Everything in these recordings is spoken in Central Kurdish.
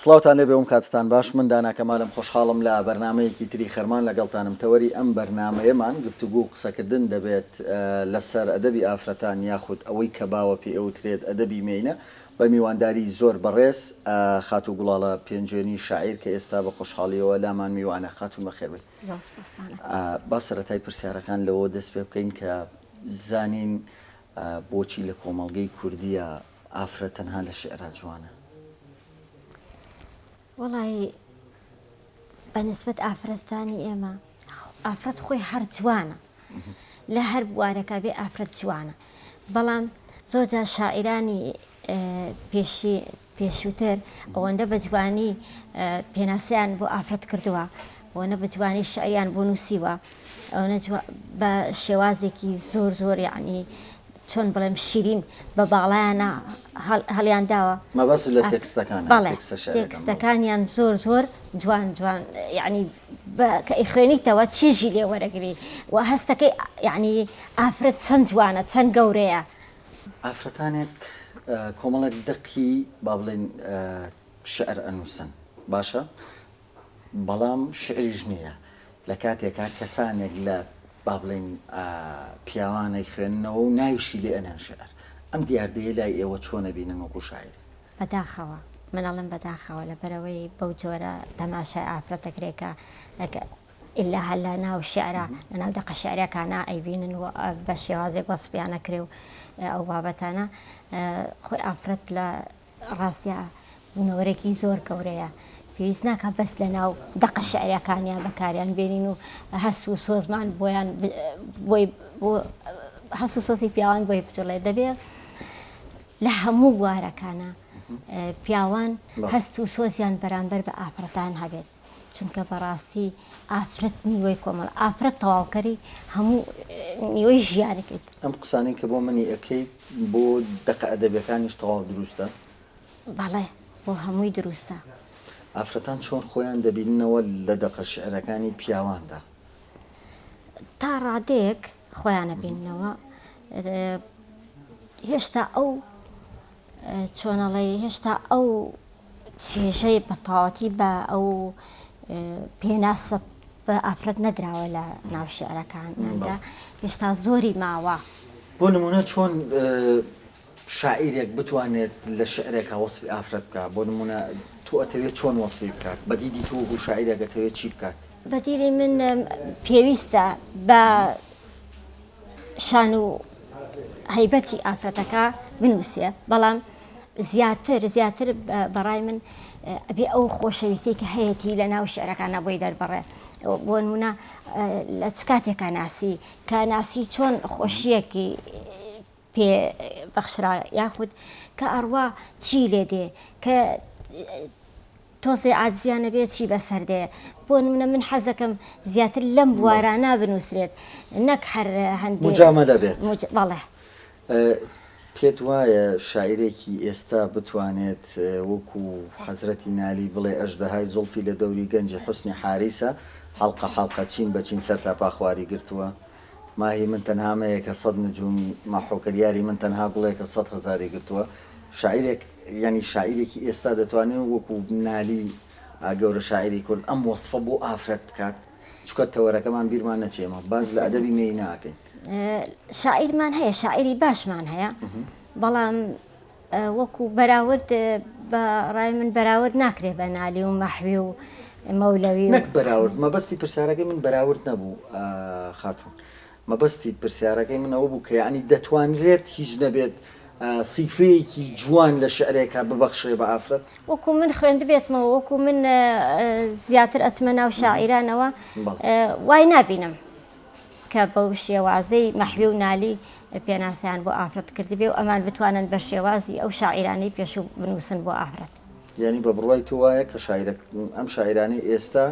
سڵاوتان لێبێ وم کاتتان باش من دانا کەمالم خۆشحاڵم لە بەرنامەیەکی تری خەرمان لەگەڵتانم تەوەری ئەم بەرنامەیەمان گفتوگۆ و قسەکردن دەبێت لەسەر ئەدەبی ئافرەتان یاخود ئەوەی کە باوە پێی ئەوترێت ئەدەبی مێینە بە میوانداری زۆر بەڕێز خاتوو گوڵاڵە پێنجوێنی شاعیر کە ئێستا بە خۆشحاڵیەوە لامان میوانە خاتوون بەخێربێی با سەرەتای پرسیارەکان لەوە دەست پێ بکەین کە بزانین بۆچی لە کۆمەڵگەی کوردیە ئافرەت تەنها لە شیعرا جوانە؟ وەڵایی بە نسبەت ئافرەتانی ئێمە ئافرەت خۆی هەر جوانە لە هەر بوارەکە بێ ئافرەت جوانە بەڵام زۆر جار شاعیرانی پێشی پێشووتر ئەوەندە بە جوانی پێناسەیان بۆ ئافرەت کردووە ئەوەنە بە جوانی شعریان بۆ نووسیوە ئەوەنە بە شێوازێکی زۆر زۆر یعنی چۆن بڵێم شیرین بە باڵایانە هەڵیان داوە. مەبەست لە تێکستەکانە بەڵێ تێکستە شعرەکان بەڵێ. تێکستەکانیان زۆر زۆر جوان جوان یعنی بە کە ئەیخوێنیتەوە چێژی لێ وەرەگری و هەستەکەی یعنی ئافرەت چەند جوانە چەند گەورەیە. ئافرەتانێک کۆمەڵێک دەقی با بڵێین شعر ئەنووسن باشە بەڵام شعریش نییە لە کاتێکا کەسانێک لە با بڵێین پیاوان ئەیخوێننەوە و ناویشی لێ ئەنێن شعر. ئەم دیاردەیە لای ئێوە چۆن ئەبینن وەکوو شاعیرێک؟ بەداخەوە. من ئەڵێم بەداخەوە لەبەرئەوەی بەو جۆرە تەماشای ئافرەت ئەکرێ کە ئیلا هەر لە ناو شعرا لە ناو دەقە شعریەکانا ئەیبینن و بە شێوازێک وەسفیان ئەکرێ و ئەو بابەتانە خۆی ئافرەت لە ڕاستیا بوونەوەرێکی زۆر گەورەیە، پێویست ناکات بەس لەناو دەقە شیعریەکانیا بەکاریان بێنین و هەست و سۆزمان بۆیان بۆی بۆ هەست و سۆزی پیاوان بۆی بجوڵێ دەبێ لە هەموو بوارەکانە پیاوان هەست و سۆزیان بەرامبەر بە ئافرەتان هەبێت. چونکە بەڕاستی ئافرەت نیوەی کۆمەڵ ئافرەت تەواوکەری هەموو نیوەی ژیانەکەیت. ئەم قسانەی کە بۆ منی ئەکەیت بۆ دەقە ئەدەبیەکانیش تەواو دروستە؟ بەڵێ بۆ هەمووی دروستە. ئافرەتان چۆن خۆیان دەبیننەوە لە دەقە شیعرەکانی پیاواندا؟ تا ڕادەیەک خۆیان ئەبیننەوە هێشتا ئەو چۆنەڵێی هێشتا ئەو چێژەی بە تەواوەتی بە ئەو پێناسە بە ئافرەت نەدراوە لە ناو شیعرەکانیاندا هێشتا زۆری ماوە. بۆ نموونە چۆن شاعیرێک بتوانێت لە شیعرێکا وەسفی ئافرەت بکات؟ بۆ نموونە تۆ ئەتەوێت چۆن وەسفی بکات؟ بە دیدی تۆ وەکوو شاعیرێک ئەتەوێت چی بکات؟ بە دیدی من پێویستە بە شان و هەیبەتی ئافرەتەکە بنووسێ بەڵام زیاتر زیاتر بەڕای من ئەبێ ئەو خۆشەویستی کە هەیەی لە ناو شعرەکانە بۆی دەربڕێ بۆ نمونە لە چ کاتێکا ناسی کە ناسی چۆن خۆشیەکی پێ بەخشرا یاخود کە ئەڕوا چی لێ دێ کە تۆزێ عاجزیانە بێ چی بەسەر دێ بۆ نمونە من حەزەکەم زیاتر لەم بوارانە بنووسرێت نەک هەر هەندێ مجاملە بێت بەڵێ. پێت وایە شاعیرێکی ئێستا بتوانێت وەکو حەزرەتی نالی بڵێ ئەژدەهای زوڵفی لە دەوری گەنجی حوسنی حاریسە حەڵقە حەڵقە چین بە چین سەرتاپا خواری گرتووە ماهی من تەنها مەیەکە سەد نجومی ماحۆکەر یاری من تەنها گوڵێکە سەد هەزاری گرتووە شاعیرێک یانی شاعیرێکی ئێستا دەتوانێت وەکو نالی گەورە شاعیری کورد ئەم وەسفە بۆ ئافرەت بکات چونکە تەوەرەکەمان بیرمان نەچێ ئێمە باس لە ئەدەبی مێی ناکەین. شاعیرمان هەیە شاعیری باشمان هەیە بەڵام وەکو بەراورد بە ڕای من بەراورد ناکرێ بە نالی و مەحوی و مەولەوی نەک بەراورد مەبەستی پرسیارەکەی من بەراورد نەبوو خاتوون مەبەستی پرسیارەکەی من ئەوە بوو کە یەعنی دەتوانرێت هیچ نەبێت سیفەیەکی جوان لە شعرێکا ببەخشرێ بە ئافرەت؟ وەکو من خوێندبێتمەوە وەکو من زیاتر ئەچمە ناو شاعیرانەوە وای نابینم کە بەو شێوازەی مەحوی و نالی پێناسەیان بۆ ئافرەت کردبێ و ئەمان بتوانن بە شێوازی ئەو شاعیرانەی پێشوو بنووسن بۆ ئافرەت. یانی بە بڕوای تۆ وایە کە شاعیرە ئەم شاعیرانەی ئێستا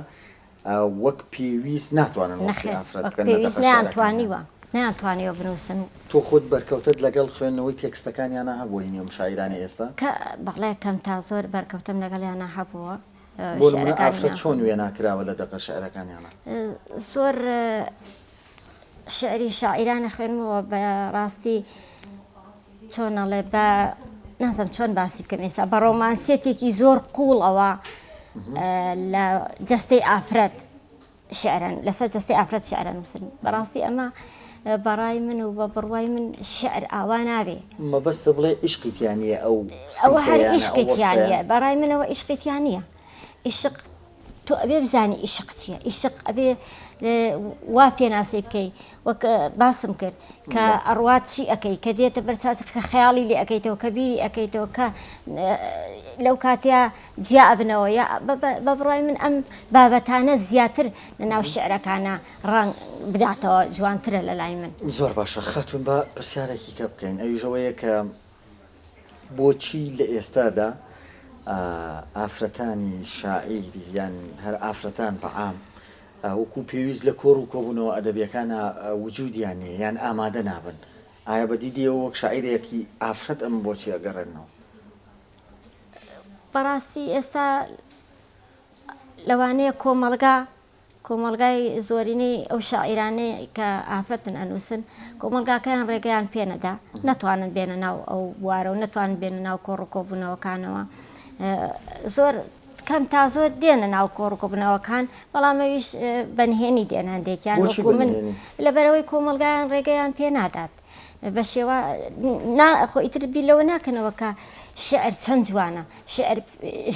وەک پێویست ناتوانن وەسفی نەخێر ئافرەت وەک بکەن لە پێویست دەقە شیعرەکانیان؟ نەیانتوانیوە نەیانتوانیوە بنووسن. تۆ خۆت بەرکەوتەت لەگەڵ خوێندنەوەی تێکستەکانیانا هەبووە هینی ئەم شاعیرانەی ئێستا؟ کە بەڵێ کەم تا زۆر بەرکەوتەم لەگەڵیانا هەبووە بۆ نموونە شیعرەکانیان ئافرەت چۆن وێنا کراوە لە دەقە شیعرەکانیانا؟ زۆر شیعری شاعیران ئەخوێنمەوە بە ڕاستی چۆن ئەڵێ بە. نازم چۆن باسی بکەم ئێستا بە ڕۆمانسیەتێکی زۆر قوڵەوە لە جەستەی ئافرەت شعرن لەسەر جەستەی ئافرەت شعرە نووسن بەڕاستی ئەمە بەڕای من و بە بڕوای من شعر ئاوا نابێ. مەبەستە بڵێ ئیشقی تیا نییە ئەو ئەوە هەر سیفەیانە ئەو ئیشقی تیا وەسفەیە. نییە بەڕای منەوە ئیشقی تیا نییە ئیشق تۆ ئەبێ بزانی ئیشق چییە ئیشق ئەبێ وا پێناسەی بکەی وەک باسم کرد کە ئەڕوات چی ئەەکەی کە دێتە بەرچاوت کە خەیاڵی لێ ئەەکەیتەوە کە بیری ئەەکەیتەوە کە لەو کاتەیە جیا ئەبنەوە یا بە بڕای من ئەم بابەتانە زیاتر لە ناو شعرەکانە ڕەنگ بداتەوە جوانترە لە لای من. زۆر باشە خاتوون با پرسیارێکی کە بکەین ئەویش ئەوەیە کە بۆچی لە ئێستادا ئافرەتانی شاعیر یان هەر ئافرەتان بە عام وەکو پێویست لە کۆڕ و کۆبوونەوە ئەدەبیەکانا وجودیان نیە یان ئامادە نابن ئایا بە دیدی ئێوە وەک شاعیرێکی ئافرەت ئەمە بۆچی ئەگەڕێننەوە؟ بەڕاستی ئێستا لەوانەیە کۆمەڵگا کۆمەڵگای زۆرینەی ئەو شاعیرانەی کە ئافرەتن ئەنووسن کۆمەڵگاکەیان ڕێگەیان پێ نەدا نەتوانن بێنە ناو ئەو بوارە و نەتوانن بێنە ناو کۆڕ و کۆبوونەوەکانەوە زۆر کەم تا زۆر دێنە ناو کۆڕ و کۆبوونەوەکان بەڵام ئەویش بەنهێنی دێن هەندێکیان بۆچی وەکو من بەنهێنی؟ لەبەرەوەی کۆمەڵگایان ڕێگەیان پێ نادات بە شێوە نا خۆ ئیتر بیر لەوە ناکەنەوە کە شعر چەند جوانە شعر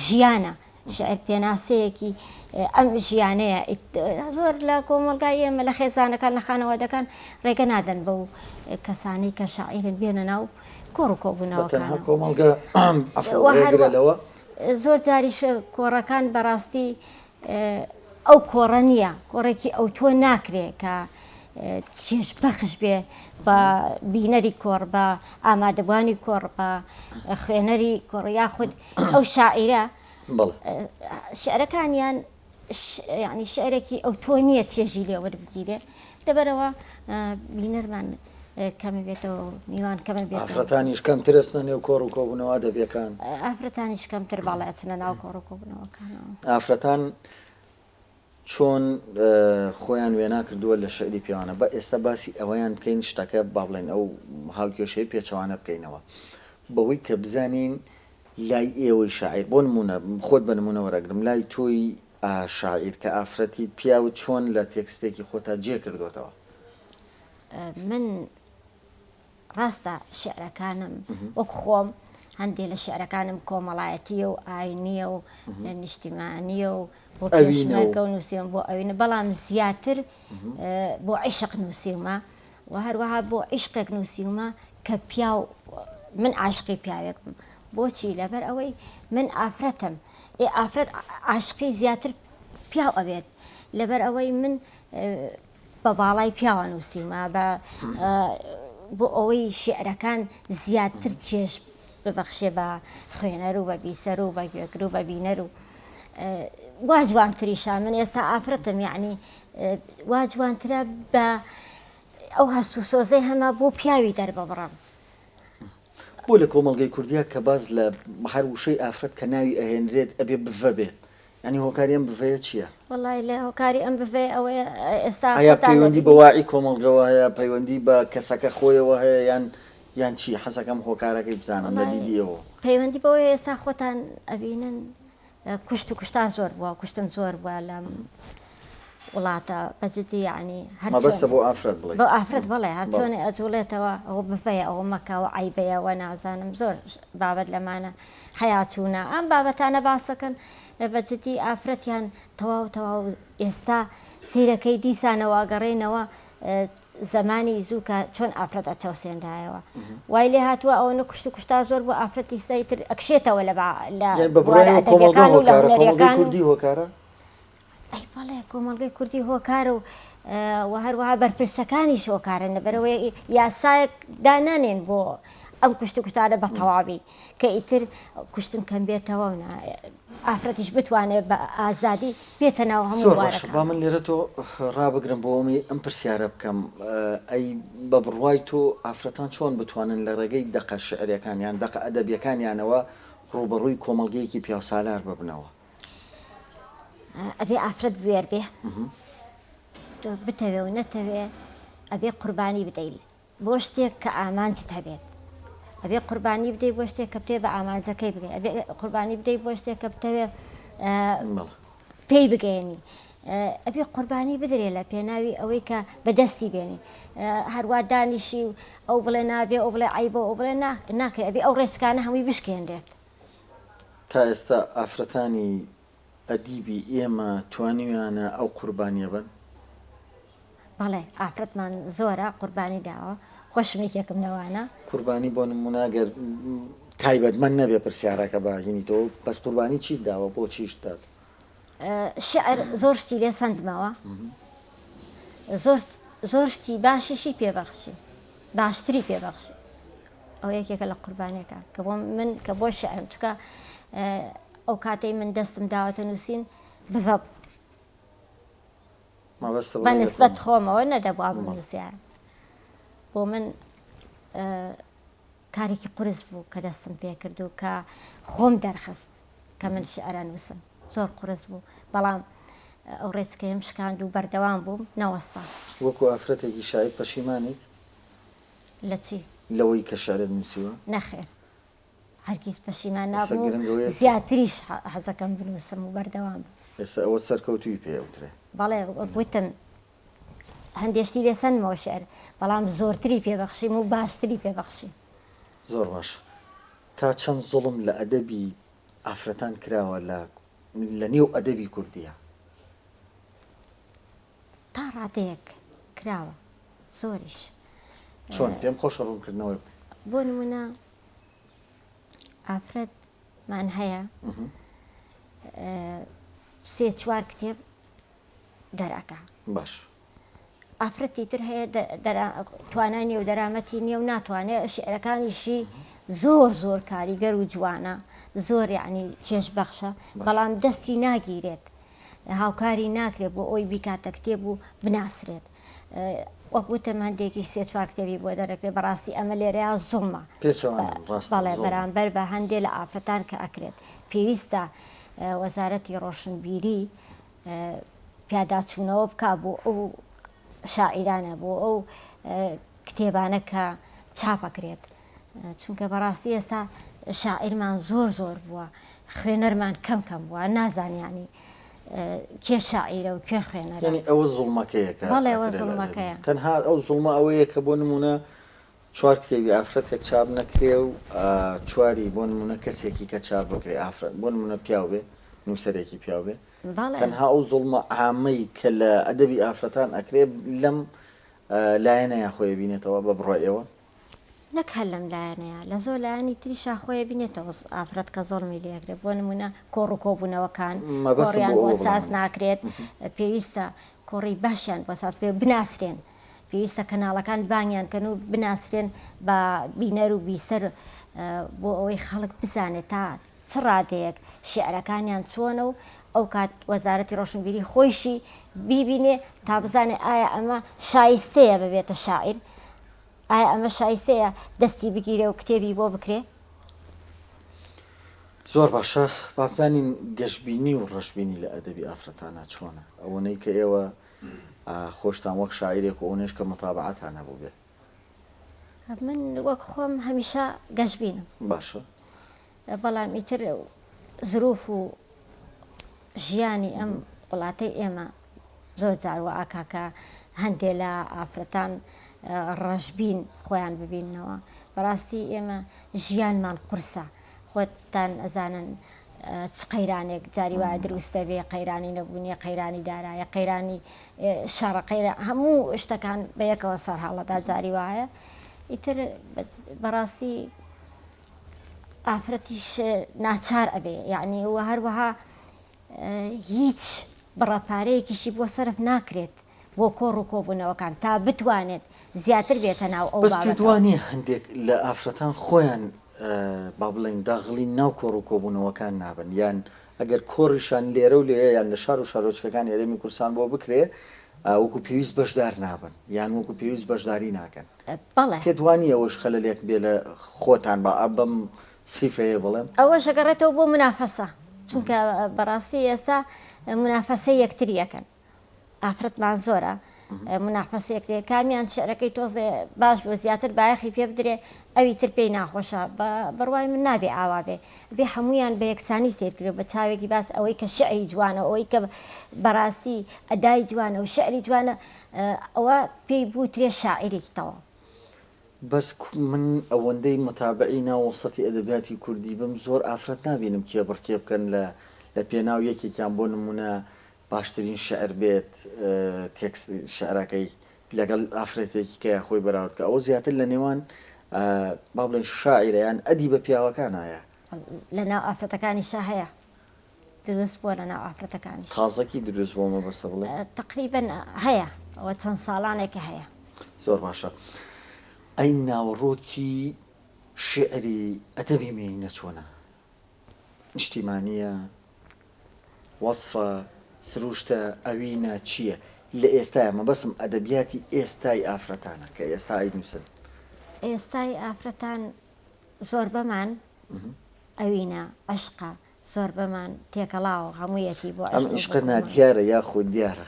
ژیانە شعر پێناسەیەکی ئەم ژیانەیە زۆر لە کۆمەڵگای ئێمە لە خێزانەکان لە خانەوادەکان ڕێگە نادەن بەو کەسانەی کە شاعیرن بێنە ناو کۆڕ و بە تەنها کۆبوونەوەکانەوە کۆمەڵگە عەفو وە ڕێگرە هەروە لەوە؟ زۆر جاریش کۆڕەکان بەڕاستی ئەو کۆڕە نییە کۆڕێکی ئەوتۆ ناکرێ کە چێژ بەخش بێ بە بینەری کۆڕ بە ئامادەبوانی کۆڕ بە خوێنەری کۆڕ یاخود ئەو شاعیرە شعرەکانیان یعنی شعرێکی ئەو تۆ نییە چێژی لێ وەربگیرێ لەبەرەوە بینەرمان کەمە بێتەوە میوان کەمە بێت ئافرەتانیش کەمتر ئەچنە نێو کۆڕ و کۆبوونەوە ئەدەبیەکان. ئافرەتانیش کەمتر بەڵێ ئەچنە ناو کۆڕ و کۆبوونەوەکانەوە. ئافرەتان چۆن خۆیان وێنا کردووە لە شیعری پێوانە با ئێستا باسی ئەوەیان بکەین شتەکە با بڵێین ئەو هاوکێشەی پێچەوانە بکەینەوە بەوەی کە بزانین لای ئێوەی شاعیر بۆ نموونە خۆت بە نموونە وەرەگرم لای تۆی شاعیر کە ئافرەتیت پیاوت چۆن لە تێکستێکی خۆتا جێ کردۆتەوە؟ من ڕاستە شیعرەکانم وەک خۆم هەندێ لە شیعرەکانم کۆمەڵایەتییە و ئاینییە و نیشتیمانییە و بۆ پێشمەرگە و نووسیوم بۆ ئەوینە بەڵام زیاتر بۆ عیشق نووسیومە و هەروەها بۆ عیشقێک نووسیومە کە پیاو من عاشقی پیاوێک بم بۆچی لەبەر ئەوەی من ئافرەتم ئێ ئافرەت عاشقی زیاتر پیاو ئەبێت لەبەر ئەوەی من بە باڵای پیاوە نووسیومە بە بۆ ئەوەی شیعرەکان زیاتر چێژ ببەخشێ بە خوێنەر و بە بیسەر و بە گوێگر و بە بینەر و وا جوانتریشە من ئێستا ئافرەتم یعنی وا جوانترە بە ئەو هەست و سۆزەی هەمە بۆ پیاوی دەرببڕم. بۆ لە کۆمەڵگەی کوردیا کە باس لە هەر وشەی ئافرەت کە ناوی ئەهێنرێت ئەبێ بڤە بێت یانی هۆکاری ئەم بڤەیە چییە؟ وەڵای لە هۆکاری ئەم بڤەیە ئەوەیە ئێستا ئایا خۆتان پەیوەندی بە دەبینن. واعی کۆمەڵگەوە هەیە پەیوەندی بە کەسەکە خۆیەوە هەیە یان یان چی حەزەکەم هۆکارەکەی بزانم لە وەڵای دیدی ئێوەوە. پەیوەندی بەوەیە ئێستا خۆتان ئەبینن کوشت و کوشتار زۆر بووە کوشتن زۆر بووە لەم وڵاتە بە جدی یعنی هەر مەبەستە چۆنێ بۆ ئافرەت بڵێی بۆ ئافرەت بەڵێ هەر بەڵێ. چۆنێ ئەجوڵێتەوە ئەوە بڤەیە ئەوە مەکە ئەوە عەیبەیە ئەوە نازانم زۆر بابەت لەمانە حەیا چوونە ئەم بابەتانە باسەکەن بە جدی ئافرەتیان تەواو تەواو ئێستا سەیرەکەی دیسانەوە ئەگەڕێنەوە زەمانی زوو کە چۆن ئافرەت ئەچەوسێنرایەوە وای لێ هاتووە ئەوەنە کوشت و کوشتار زۆر بوو ئافرەت ئیستا ئیتر ئەکشێتەوە لە لە یان بە بوارە بڕوای ئێوە کۆمەڵگە ئەدەبیەکان و لە هۆکارە کۆمەڵگەی هونەریەکان و کوردی هۆکارە؟ ئەی بەڵێ کۆمەڵگەی کوردی هۆکارە و و هەروەها بەرپرسەکانیش هۆکارن لەبەرئەوەی یاسایەک دانانێن بۆ ئەم کوشت و کوشتارە بە تەواوی کە ئیتر کوشتن کەم بێتەوە و ئافرەتیش بتوانێت بە ئازادی بێتە ناو هەموو زۆر باشە با بوارەکانەوە. من لێرە تۆ ڕابگرم بۆ ئەوەی ئەم پرسیارە بکەم ئەی بە بڕوای تۆ ئافرەتان چۆن بتوانن لە ڕێگەی دەقە شیعریەکان یان دەقە ئەدەبیەکانیانەوە ڕووبەڕووی کۆمەڵگەیەکی پیاوسالار ببنەوە؟ ئەبێ ئافرەت بوێر بێ تۆ بتەوێ و نەتەوێ ئەبێ قوربانی بدەیت بۆ شتێک کە ئامانجت هەبێت. ئەبێ قوربانی بدەی بۆ شتێک کە بتەوێ بە ئامانجەکەی بگەی ئەبێ قوربانی بدەی بۆ شتێک کە بتەوێ پێی بگەیەنی ئەبێ قوربانی بدرێ لە پێناوی ئەوەی کە بەدەستی بێنی هەروا دانیشی و ئەو بڵێ نابێ ئەو بڵێ عیبە ئەو بڵێ ناکرێ ئەبێ ئەو ڕێچکانە هەمووی بشکێنرێت. تا ئێستا ئافرەتانی ئەدیبی ئێمە توانیویانە ئەو قوربانیە بن؟ بەڵێ ئافرەتمان زۆرە قوربانی داوە خۆشم یەکێکم لەوانە. قوربانی بۆ نمونە گەر تایبەتمەند نەبێ پرسیارەکە بە هینی تۆ بەس قوربانی چیت داوە بۆ چیشت دات؟ شیعر زۆر شتی لێ سەندمەوە زۆر زۆر شتی باشیشی پێ بەخشی باشتری پێ بەخشی ئەو یەکێکە لە قوربانیەکان کە بۆ من کە بۆ شیعرم چونکە ئەو کاتەی من دەستم داوەتە نووسین بڤە بوو مەبەستە بە نسبەت خۆمەوە نەدەبوا بنووسیایە بۆ من کارێکی قورس بوو کە دەستم پێکرد و کە خۆم دەرخست کە من شیعر ئەنووسم زۆر قورس بوو بەڵام ئەو ڕێچکەیەم شکاند و بەردەوام بووم نەوەستام. وەکو ئافرەتێکی شاعیر پەشیمانیت؟ لە چی؟ لەوەی کە شیعرت نووسیوە؟ نەخێر هەرگیز پەشیمان نابم و زیاتریش حەزەکەم بنووسم و بەردەوام بم. ئێستا ئەوە سەرکەوتوویی پێ ئەوترێ. بەڵێ وەک وتم هەندێ شتی لێ سەندمەوە شیعر بەڵام زۆرتری پێ بەخشیم و باشتری پێ بەخشیم. زۆر باشە تا چەند زوڵم لە ئەدەبی ئافرەتان کراوە لە لە نێو ئەدەبی کوردییا؟ تا ڕادەیەک کراوە زۆریش. چۆن؟ پێم خۆشە ڕوونکردنەوەی بدەی. بۆ نموونە ئافرەتمان هەیە سێ چوار کتێب دەرئەکا. باش. ئافرەتی تر هەیە توانای نیە و دەرامەتی نیە و ناتوانێت شیعرەکانیشی زۆر زۆر کاریگەر و جوانە زۆر یعنی چێژ بەخشە بەڵام دەستی ناگیرێت هاوکاری ناکرێت بۆ ئەوی بیکاتە کتێب و بناسرێت وەک وتم هەندێکیش سێ چوار کتێبی بۆ دەرەکرێت بەڕاستی ئەمە لێرەیا زوڵمە بەڵێ بەرامبەر بە هەندێ لە ئافرەتان کە ئەکرێت پێویستە وەزارەتی ڕۆشنبیری پیاداچوونەوە بکا بۆ ئەو شاعیرانە بۆ ئەو کتێبانە کە چاپەکرێت چونکە بەڕاستی ئێستا شاعیرمان زۆر زۆر بووە خوێنەرمان کەم کەم بووە نازانیانی کێ شاعیرە و کێ خوێنەرە یعنی ئەوە زوڵمەکەیە کە بەڵێ ئەوە زوڵمەکەیە تەنها ئەو زوڵمە ئەوەیە کە بۆ نمونە چوار کتێبی ئافرەتێک چاپ نەکرێ و چواری بۆ نمونە کەسێکی کە چاپ بکرێ ئافرەت بۆ نمونە پیاو بێ نووسەرێکی پیاو بێ تەنها ئەو زوڵمە عامەی کە لە ئەدەبی ئافرەتان ئەکرێ لەم لایەنەیە خۆی بینێتەوە بە بڕوای ئێوە؟ نەک هەر لەم لایەنەیە لە زۆر لایەنی تریشا خۆی بینێتەوە ئافرەت کە زۆڵمی لێکرێت بۆ نمونە کۆڕ و کۆبوونەوەکان کۆڕیان بۆ ساز ناکرێت پێویستە کۆڕی باشیان بۆ ساز پێ بناسرێن پێویستە کەناڵەکان بانگیان کەن و بناسرێن بە بینەر و بیسەر بۆ ئەوەی خەڵک بزانێت تا چ ڕادەیەک شیعرەکانیان چۆنە و ئەوکات وەزارەتی ڕۆشنبیری خۆیشی بیبینێ تا بزانێ ئایا ئەمە شایستەیە ببێتە شاعیر ئایا ئەمە شایستەیە دەستی بگیرێ و کتێبی بۆ بکرێ؟ زۆر باشە بابزانین گەشبینی و ڕەشبینی لە ئەدەبی ئافرەتانە چۆنە ئەوەنەی کە ئێوە خۆشتان وەک شاعیرێک و ئەونەش کە متابەعەتان هەبووبێ. من وەک خۆم هەمیشە گەشبینم. باشە. بەڵام ئیتر زروف و ژیانی ئەم وڵاتەی ئێمە زۆر جار وا ئەکا کە هەندێ لە ئافرەتان ڕەشبین خۆیان ببیننەوە. بەڕاستی ئێمە ژیانمان قورسە. خۆتان ئەزانن چ قەیرانێک جاری وایە دروست دەبێ قەیرانی نەبوونیە قەیرانی دارایە قەیرانی شەڕە قەیرە هەموو شتەکان بە یەکەوە سەرهەڵەدا جاری وایە ئیتر بەڕاستی ئافرەتیش ناچار ئەبێ یعنی و هەروەها هیچ بڕە پارەیەکیشی بۆ سەرف ناکرێت بۆ کۆڕ و کۆبوونەوەکان تا بتوانێت زیاتر بێتە ناو ئەو بەس پێت بابەتەوە. وا نییە هەندێک لە ئافرەتان خۆیان با بڵێین داغڵی ناو کۆڕ و کۆبوونەوەکان نابن یان ئەگەر کۆڕیشان لێرە و لەوێ یان لە شار و شارۆچکەکانی هەرێمی کوردستان بۆ بکرێ وەکو پێویست بەشدار نابن یان وەکو پێویست بەشداری ناکەن بەڵێ. پێت وا نییە ئەوەش خەلەلێک بێ لە خۆتان با بەم سیفەیە بڵێم؟ ئەوەش ئەگەڕێتەوە بۆ مونافەسە چونکە بەڕاستی ئێستا مونافەسەی یەکتری ئەکەن. ئافرەتمان زۆرە. مونافەسەیەک دێ کامیان شعرەکەی تۆزێ باش بوو زیاتر بایەخی پێ بدرێ ئەوی تر پێی ناخۆشە بە بڕوای من نابێ ئاوا بێ بێ هەموویان بە یەکسانی سەیر کرێ بە چاوێکی باس ئەوەی کە شعری جوانە ئەوەی کە بەڕاستی ئەدای جوانە و شعری جوانە ئەوە پێی بوترێ شاعیرێکی تەواو. بەس من ئەوەندەی متابعی ناو وەسەتی ئەدەبیاتی کوردی بم زۆر ئافرەت نابینم کێبڕکێ بکەن لە لە پێناو یەکێکیان بۆ نمونە باشترین شعر بێت تێکست شعرەکەی لەگەڵ ئافرەتێکی کەیا خۆی بەراورد کە ئەوە زیاتر لە نێوان با بڵێن شاعیرە یان ئەدیبە پیاوەکانایە. لە ناو ئافرەتەکانیشا هەیە دروست بووە لە ناو ئافرەتەکانیش. تازەکی دروست بووە مەبەستە بڵێی؟ تەقریبەن هەیە ئەوە چەند ساڵانێکە هەیە. زۆر باشە ئەی ناوەڕۆکی شیعری ئەدەبی مێینە چۆنە؟ نیشتیمانییە، وەسفە، سروشتە، ئەوینە، چییە؟ لە ئێستایا، مەبەستم ئەدەبیاتی ئێستای ئافرەتانە کە ئێستا ئەینووسن. ئێستای ئافرەتان زۆربەمان ئەوینە، عەشقە، زۆربەمان تێکەڵاوە هەموویەتی بۆ ئەم عەشق و بۆ عیشقە کۆمەڵ. نادیارە یاخود دیارە؟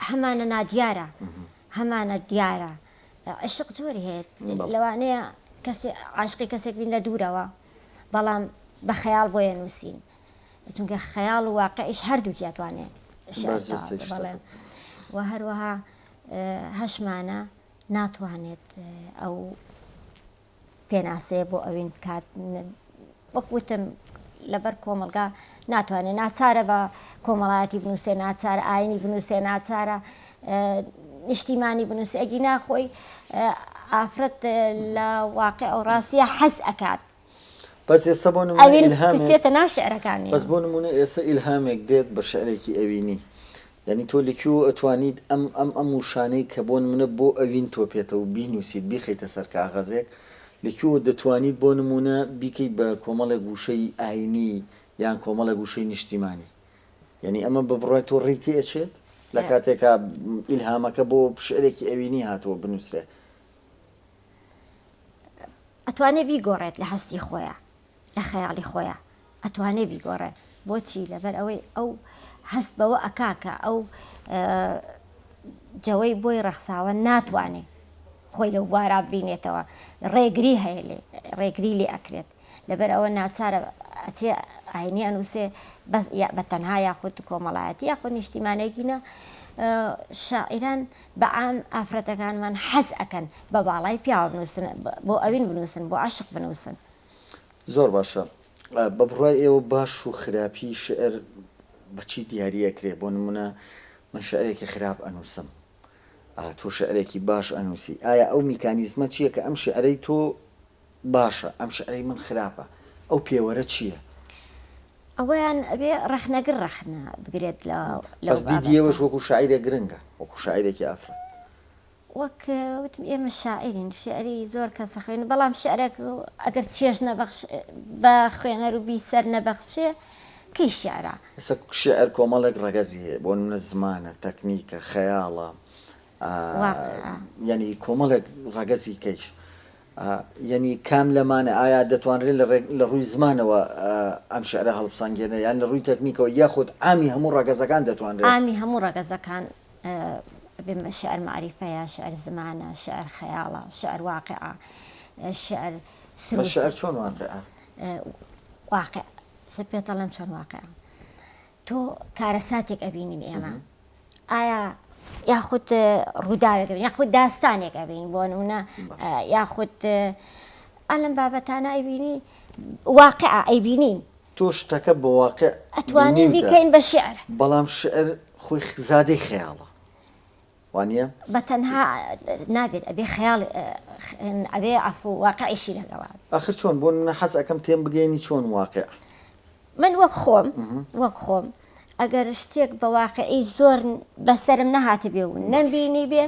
هەمانە نادیارە، هەمانە دیارە. عەشق زۆری هەیە، بەڵێ. لەوانەیە کەسێ عاشقی کەسێک بین لە دوورەوە، بەڵام بە خەیاڵ بۆیە نووسین چونکە خەیاڵ و واقعیش هەردووکی ئەتوانێ شعر بەرجەستەی تەواو بەڵێ شتەکە. و هەروەها هەشمانە ناتوانێت ئەو پێناسەیە بۆ ئەوین بکات وەک وتم لەبەر کۆمەڵگا ناتوانێت ناچارە بە کۆمەڵایەتی بنووسێ ناچارە ئاینی بنووسێ ناچارە نیشتیمانی بنووسێ ئەگینا خۆی ئافرەت لە واقع و ڕاستیە حەز ئەکات بەس ئێستا بۆ نمونە ئەوین ئیلهامێک بچێتە ناو شعرەکانی بەس بۆ نمونە ئێستا ئیلهامێک دێت بە شعرێکی ئەوینی یعنی تۆ لە کوێوە ئەتوانیت ئەم ئەم ئەم وشانەی کە بۆ نمونە بۆ ئەوین تۆ پێتە و بینووسیت بیخەیتە سەر کاغەزێک لە کوێوە دەتوانیت بۆ نمونە بیکەیت بە کۆمەڵێک وشەی ئاینی یان کۆمەڵێک وشەی نیشتیمانی یانی ئەمە بە بڕوای تۆ ڕێی تێ ئەچێت؟ لە کاتێکا ئیلهامەکە بۆ شعرێکی ئەوینی هاتووە بنووسرێ. ئەتوانێ بیگۆڕێت لە هەستی خۆیا لە خەیاڵی خۆیا ئەتوانێ بیگۆڕێ بۆچی لەبەر ئەوەی ئەو هەست بەوە ئەکا کە ئەو جەوەی بۆی ڕەخساوە ناتوانێ خۆی لەو بوارا ببینێتەوە ڕێگری هەیە لێ ڕێگری لێ ئەکرێت لەبەر ئەوە ناچارە ئەچێ ئاینی ئەنووسێ بەس بە تەنها یاخود کۆمەڵایەتی یاخود نیشتیمانێکی نا شاعیران بە عام ئافرەتەکانمان حەز ئەکەن بە باڵای پیاوە بنووسن بۆ ئەوین بنووسن بۆ عەشق بنووسن. زۆر باشە بە بڕوای ئێوە باش و خراپی شیعر بە چی دیاری ئەکرێ بۆ نموونە من شیعرێکی خراپ ئەنووسم تۆ شیعرێکی باش ئەنووسی ئایا ئەو میکانیزمە چییە کە ئەم شیعرەی تۆ باشە ئەم شعرەی من خراپە ئەو پێوەرە چییە؟ ئەوەیان ئەبێ ڕەخنەگر ڕەخنە بگرێت لە لەو بەس دیدی ئێوەش بابەتە. وەکو شاعیرێک گرنگە وەکو شاعیرێکی ئافرەت. وەک وتم ئێمە شاعیرین شیعری زۆر کەس ئەخوێنین بەڵام شیعرێک ئەگەر چێژ نەبەخش بە خوێنەر و بیسەر نەبەخشێ کەی شیعرە؟ ئێستا شیعر کۆمەڵێک ڕەگەزی هەیە بۆ نمونە زمانە، تەکنیکە، خەیاڵە، واقیعە. یانی کۆمەڵێک ڕەگەزی کەیش یەنی کام لەمانە ئایا دەتوانرێت لە ڕووی زمانەوە ئەم شعرە هەڵبسەنگێنێ یان لە ڕووی تەکنیکەوە یاخود عامی هەموو ڕەگەزەکان دەتوانرێت؟ عامی هەموو ڕەگەزەکان شعر مەعریفەیە، شعر زمانە، شعر خەیاڵە، شعر واقیعە، شعر سروشتە. شعر چۆن واقیعە؟ واقیع پێت دەڵێم چۆن واقیعە. تۆ کارەساتێک ئەبینین ئێمە ئایا یاخود ڕووداوێک یاخود داستانێک ئەبین بۆ نمونە یاخود ئەلم بابەتانە ئەیبینی واقع ئەیبینین تۆ شتەکە بە واقع ئەتوانین بیکەین بە شعر بەڵام شعر خۆی زادەی خەیاڵە وانیە؟ بە تەنها نابێت ئەبێ خەیاڵ ئەبێ عەفو واقعیشی لەگەڵا بێت. ئاخر چۆن؟ بۆ نمونە حەز ئەکەم تێم بگەیەنی چۆن واقع؟ من وەک خۆم وەک خۆم ئەگەر شتێک بە واقعی زۆر بەسەرم نەهاتبێ و نەمبینی بێ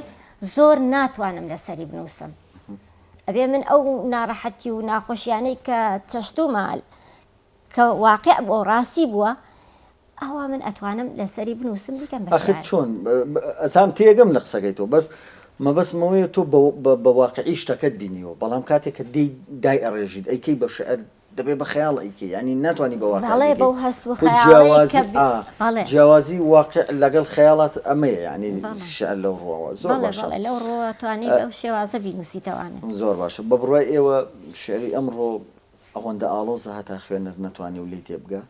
زۆر ناتوانم لەسەری بنووسم ئەبێ من ئەو ناڕەحەتی و ناخۆشیانەی کە چەشتوومە کە واقع بووە و ڕاستی بووە ئەوا من ئەتوانم لەسەری بنووسم بیکەم بە ئاخر شیعر. چۆن ئەزانم تێگەم لە قسەکەی تۆ بەس مەبەستم ئەوەیە تۆ بە واقعی شتەکەت بینیوە بەڵام کاتێک کە دێی دای ئەڕێژیت ئەیکەی بە شیعر. دەبێ بە خەیاڵ ئەیکەی یانی ناتوانی بە واقع بەڵێ بیکەی بەو هەست و خۆ خەیاڵەی جیاوازی کە بی ئا بەڵێ جیاوازی واقع لەگەڵ خەیاڵات ئەمەیە یانی بەڵێ شعر لەو ڕووەوە زۆر بەڵێ باشە بەڵێ لەو ڕووەوە توانی ئە بەو شێوازە بینووسیتەوانێ. زۆر باشە بە بڕوای ئێوە شعری ئەمڕۆ ئەوەندە ئاڵۆزە هەتا خوێنەر نەتوانێ و لێی تێبگا؟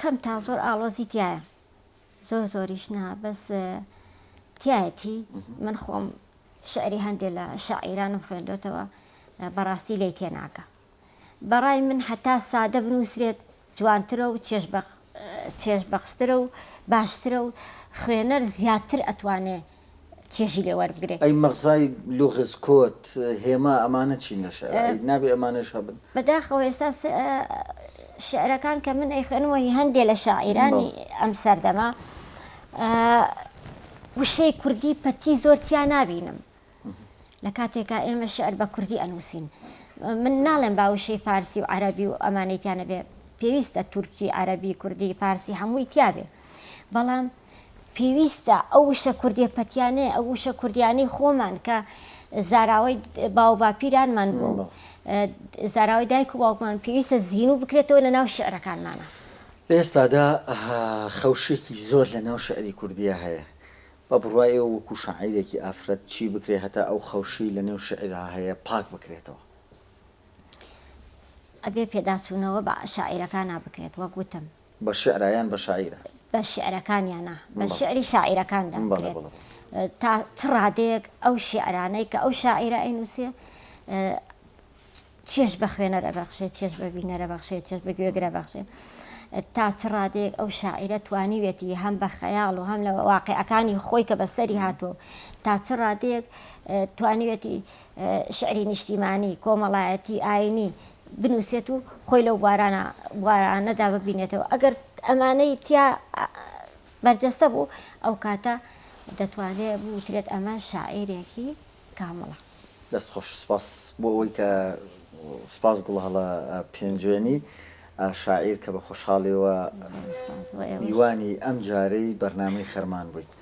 کەم تا زۆر ئاڵۆزی تیایە زۆر زۆریش نا بەس تایەتی من خۆم شعری هەندێ لە شاعیرانم خوێندۆتەوە بەڕاستی لێی تێناگا بەڕای من هەتا سادە بنووسرێت جوانترە و چێژ بەخشترە و باشترە و خوێنەر زیاتر ئەتوانێ چێژی لێ وەربگرێ. ئەی مەغزای لوغز، کۆت، هێما ئەمانە چین لە شعرا؟ ئەی نابێ ئەمانەش هەبن؟ بەداخەوە ئێستا شعرەکان کە من ئەیخوێنمەوە هی هەندێ لە شاعیرانی ئەم سەردەمە وشەی کوردی پەتی زۆر تیا نابینم لە کاتێکا ئێمە شعر بە کوردی ئەنووسین من ناڵێم با وشەی فارسی و عەرەبی و ئەمانەی تیا نەبێ پێویستە تورکی عەرەبی کوردی فارسی هەمووی تیا بێ بەڵام پێویستە ئەو وشە کوردیە پەتیانەیە ئەو وشە کوردیانەی خۆمان کە زاراوەی باوباپیرانمان بوو زاراوەی دایک و باوکمان پێویستە زیینوو بکرێتەوە لە ناو شعرەکانمانە. لە ئێستادا خەوشێکی زۆر لە ناو شیعری کوردیا هەیە. بە بڕوای ئێوە وەکوو شاعیرێکی ئافرەت چی بکرێ هەتا ئەو خەوشەی لە نێو شیعرا هەیە پاک بکرێتەوە؟ ئەبێ پێداچوونەوە بە شاعیرەکانا بکرێت وەک وتم. بە شیعرا یان بە شاعیرا؟ بە شیعرەکانیانا، بە شیعری شاعیرەکاندا بکرێت. تا چ ڕادەیەک ئەو شیعرانەی کە ئەو شاعیرە ئەینووسێ چێژ بە خوێنەر ئەبەخشێ، چێژ بە بینەر ئەبەخشێ، چێژ بە گوێگر ئەبەخشێ. تا چ ڕادەیەک ئەو شاعیرە توانیویەتی هەم بە خەیاڵ و هەم لە واقیعەکانی خۆی کە بەسەری هاتووە و تا چ ڕادەیەک توانیویەتی شیعری نیشتیمانی، کۆمەڵایەتی، ئایینی بنووسێت و خۆی لەو بوارانە بوارانەدا ببینێتەوە. ئەگەر ئەمانەی تیا بەرجەستە بوو ئەو کاتە دەتوانرێ بوترێت ئەمە شاعیرێکی کامڵە. دەست خۆش سوپاس بۆ ئەوەی کە سوپاس گوڵهەڵە پێنجوێنی شاعیر کە بە خۆشحاڵیەوە میوانی ئەم جارەی بەرنامەی خەرمان بوویت.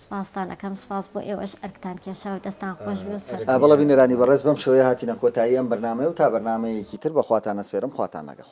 سوپاستان ئەکەم سوپاس بۆ ئێوەش ئەرکتان کێشا و دەستان خۆش بێ و سەرکەوتوو بەڵێ بینەرانی بەڕێز بەم شێوەیە هاتینە کۆتایی ئەم بەرنامەیە و تا بەرنامەیەکی تر بە خواتان ئەسپێرم خواتان لەگەڵ.